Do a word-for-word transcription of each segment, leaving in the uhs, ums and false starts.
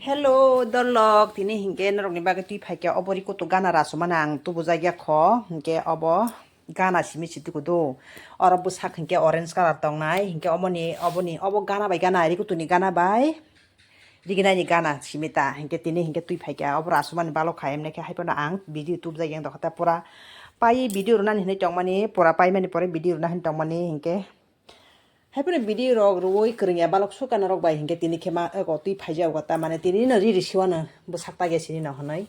Hello, dolok, tini hinkhe norokni bagwi twi phaikha obo rikutu gana rasumani ang tubujakya kho, hinkhe obo gana simi siti kudu. Oro bwsak hinkhe orange colour tongnai, hinkhe omoni, oboni, obo gana bai gana, rikutuni gana bai riginaini gana simi ta, hinkhe tini hinkhe twi phaikha obo rasumani balok kha, emnekhe haiphano ang video tubujak yang dokhota pura pai video rwnani hinwi tongmani, pura paimani pore video rwna hinwi tongmani, hinkhe Haiphano video rok rwui kwrwngya balok suka norok bai hinkhe tini khe ma eko twi phaijak o ta mane tini no riri siwano bwsak tagya sini no hwnwi.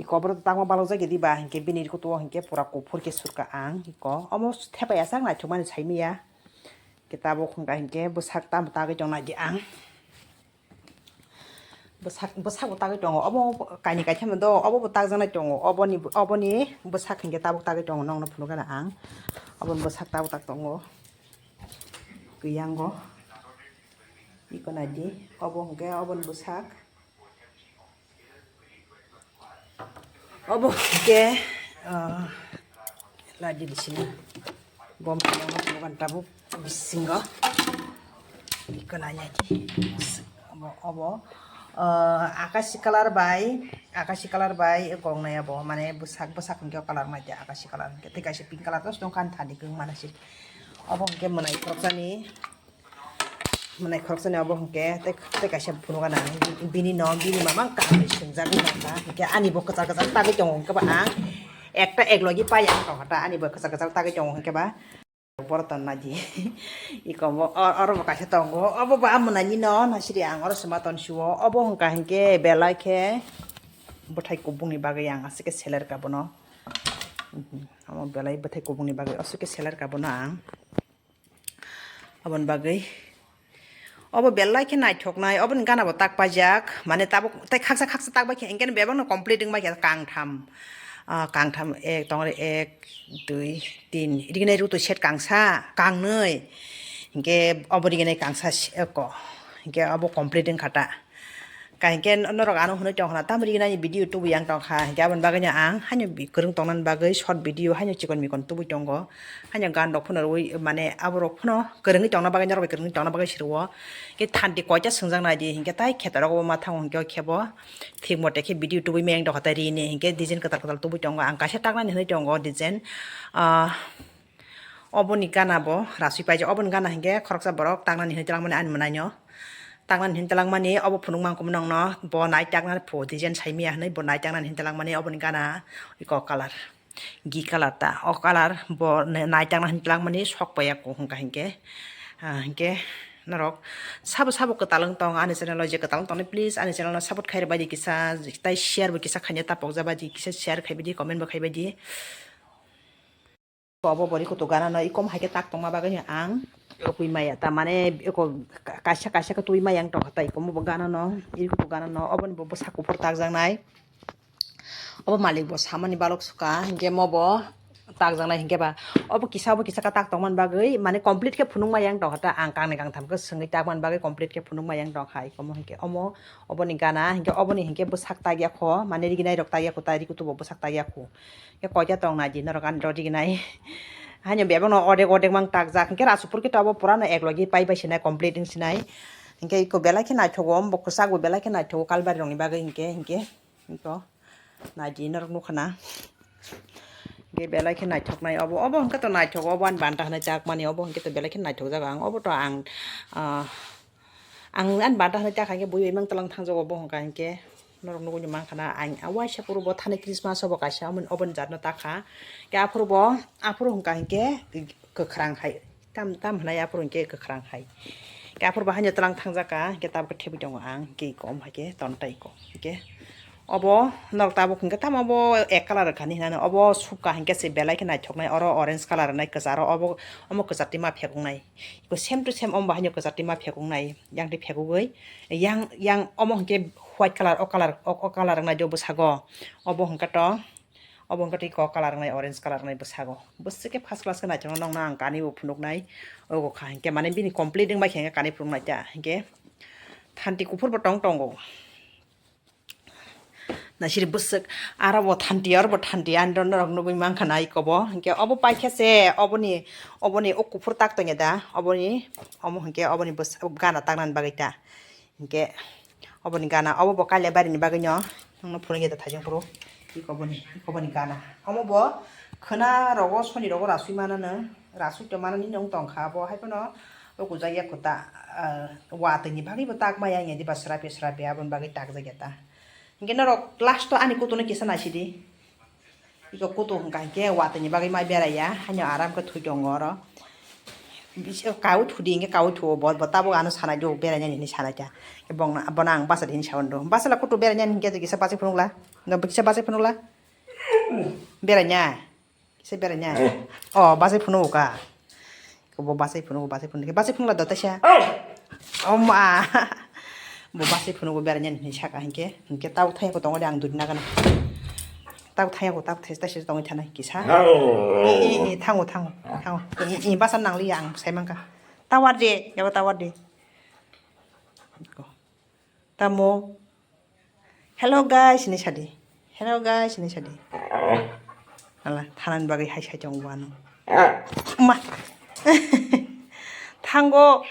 Iko oborok tangma balok jagya diba hinkhe bini kutu o hinkhe pura kuphur khe surka ang iko omo thepai aswk naithokmani saimanya. Khe tabuk hwnka hinkhe bwsak tamo tagwi tong naidi ang. Bwsak, bwsakbo tagwi tongo. Obo kainwi kaitham do, obo bo takjaknai tongo. Oboni, oboni bwsak hinkhe tabuk tagwi tongo, nokno phunukgana ang. Oboni bwsak tabuk tak tongo. Kwiyango. Iko naidi. Obo hinkhe oboni bwsak. Obo hinkhe, ah, laidi bisini. Bom phano phano tabuk bisingo. Iko naidi. Obo, obo, ah, akashi colour bai, akashi colour bai gongnai obo. Mane bwsak, bwsak hinkhe o colour mai de akashi colour hinkhe. Tei kaisa pink colour to tongkha ani thani kwbangma nasi. Obo hinkhe mwnai khoroksani. Mwnai khoroksani obo hinkhe tei, tei kaisa phunukgana bini no, bini mama kaham bai swngjagwi tongkha. Hinkhe ani bo kwchar kwchar tagwi tongo hinkhe ba ang ekta ek logi pai ang tongkha ta ani bo kwchar kwchar tagwi tongo hinkhe ba borok tong naidi. Iko bo o-, oro bo kaisa tongo obo bo amwnani no nasiri ang oro sima tonsio obo hwnka hinkhe belai khe bwthai kubungni bagwi ang aswk khe seler ka bono. Mhm. Omo belai bwthai kubungni bagwi aswk khe seler ka bono ang. Aboni bagwi obo belai khe naithoknai, oboni gana bo tak paijak, mane tabuk tei khaksa khaksa tak bai khe, hinkhe bebak no complete wng bai khe kangtham, ah, kangtham ek tongre ek, dui, tin, iri gwnai rutu set kangsa, kangnwi, hinkhe obo iri gwnai kangsa se-, eko, hinkhe obo complete wngkha ta. Kahinkhe norok ano hwnwi tongkha na, tamni hwnwi ani video tubu yang tongkha, hinkhe aboni bagwino ang haino bi-, kwrwng tongnani bagwi short video haino chikon mikon tubui tongo, haino gan rok phano rwui mane aborok phano kwrwngwi tongna bagwi norok bai kwrwngwi tongna bagwi se rwo. Hinkhe thanti koita swngjak naidi, hinkhe tai kheto rogo ma thango hinkhe o khebo thik mote khe video tubui maya tongkha tai rini, hinkhe design kwtal kwtal tubui tongo, ang kaisa taknani hwnwi tongo design, ah, Oboni gana bo rasui paijak, oboni gana hinkhe khoroksa borok taknani hinwi twlangmani ani mwnaino. Taknani hinwi twlangmani obo phunukma ang khe nokno bo nai taknani pho design saimanya hinwi bo nai taknani hinwi twlangmani oboni gana iko colour, gi colour ta. O colour bo nai takna hinwi twlangmani sok paiya kok hwnka hinkhe. Ah, hinkhe norok sabo sabo kwtal wng tong ani channel o, je kwtal wng tongnai please ani channel no support khairwbaidi kisa, tai share bo kisa khaina tapokjabaidi kisa share khaibaidi comment bo khaibaidi. Obo bori kutu gana no ikom hai khe tak tongma bagwi ang twi maya, ta mane eko kaisa kaisa khe twi maya ang tongkha, ta ikomo bo gana no iri kutu gana no oboni bo bwsa kuphur takjaknai. Obo malik bo samani balok suka hinkhe mo bo takjaknai hinkhe ba obo kisa obo kisa khe tak tongmani bagwi mane complete khe phunuk maya ang tongkha, ta ang kangni kangtham khe swngwi takmani bagwi complete khe phunuk maya ang tongkha. Ikomo hinkhe omo oboni gana hinkhe oboni hinkhe bwsak takya kho, mane riginai rok takya kho, ta iri kutu bo bwsak takya kho. Khe koita tong nai di norok ani rw rignai. Haino bebak no ordek ordek mang takjak. Hinkhe Rasupur khe to abo pura no ek logi pai bai sinai complete wng sinai. Hinkhe iko belai khe naithogo, bo kwchak bo belai khe naithogo Kalbari rokni bagwi hinkhe, hinkhe, hinkhe nai di norok nukha na. Hinkhe belai khe naithoknai obo, obo hinkhe to naithogo, obo ani banta hinwi chakmani, obo hinkhe to belai khe naithokjak ang, obo to ang, ah, Ang ani banta hinwi ta kha khe bui bai mang tlang thangjago bo hwnka hinkhe norok nugui ni mankha na ang waisa phuru bo thani Christmas o bo kaisa omo oboni jat no ta kha. Khe aphuru bo aphuru hwnka hinkhe kwkhrang hai tam tam hwnai aphuru hinkhe kwkhrang hai. Khe aphuru bo haino tlang thangjak kha hinkhe tabuk khe thebwi tongo ang hinkhe kom hai khe ton tai ko hinkhe obo norok tabuk hinkhe tamo bo ek colour rwkha ni hinani obo sukha hinkhe se belai khe naithoknai oro orange colour rwnai kwcharo obo omo kwchar twi ma phekuknai. Iko same to same omo bahaino kwchar twi ma phekuk nai, yang twi phekugwi, yang, yang omo hinkhe white colour, o colour, o, o colour wngnai do bwsago, obo hinkhe to, obo hinkhe to iko colour wngnai, orange colour wngnai bwsago. Bwswk khe first class khe naithokno nokno ang kani bo phunuknai, ogo kha hinkhe mane bini complete wngbai khe hinkhe kani phunuknai ta hinkhe thanti kuphur bo tong tongo. Nasiri bwswk, aro bo thanti, aro bo thanti, ani rw norok nugui mankha na iko bo. Hinkhe obo paikha se, oboni, oboni o kuphur tak tongya da, oboni, omo hinkhe oboni bwswk gana taknani bagwi ta. Hinkhe Oboni gana, obo bo kalia bari ni bagwi no. Nokno phunuk ya da thaijang phuru. Iko boni, iko boni gana. Omo bo khwna rogo, soni rogo rasui manano. Rasui to manani nong tongkha bo. Hai phano o kujak ya kuta, ah, watwi ni bagwi bo tak maya ya diba srapi srapi aboni bagwi tak jak ya ta. Hinkhe norok last o ani kutu no kisa naisidi. Iko kutu hwnkha hinkhe watwi ni bagwi mai berai ya, haino aram khe thwi tongo oro. Bisi kaui thudi hinkhe kaui thuo bo, bo tabuk ano sanai do berai nani hinwi sanai kha. Bongno, bono ang basa hinwi saui do. Basa la kutu berai nani hinkhe kisa bachai phunukla. No kisa bachai phunukla. Berai nya. Kisa berai nya. O bachai phunuk ka. Bo bachai phunuk, bachai phunuk, bachai phunukla do taisa. O ma. Bo bachai phunuk bo berai nani hinwi saka hinkhe, hinkhe tabuk thaya ko tongo de ang duri nagana. Tabuk thaya ko, tabuk thaya taisa tongwi thanai kisa. E, e, e, thango, thango, thango. E, e, basa nangliya ang sai mankha. Tawar de, yabo tawar de. Tamo. Hello guys, hinwi sadi. Hello guys, hinwi sadi. Hala, thanani bagwi hai sai tongo bo ano. Ma. Thango.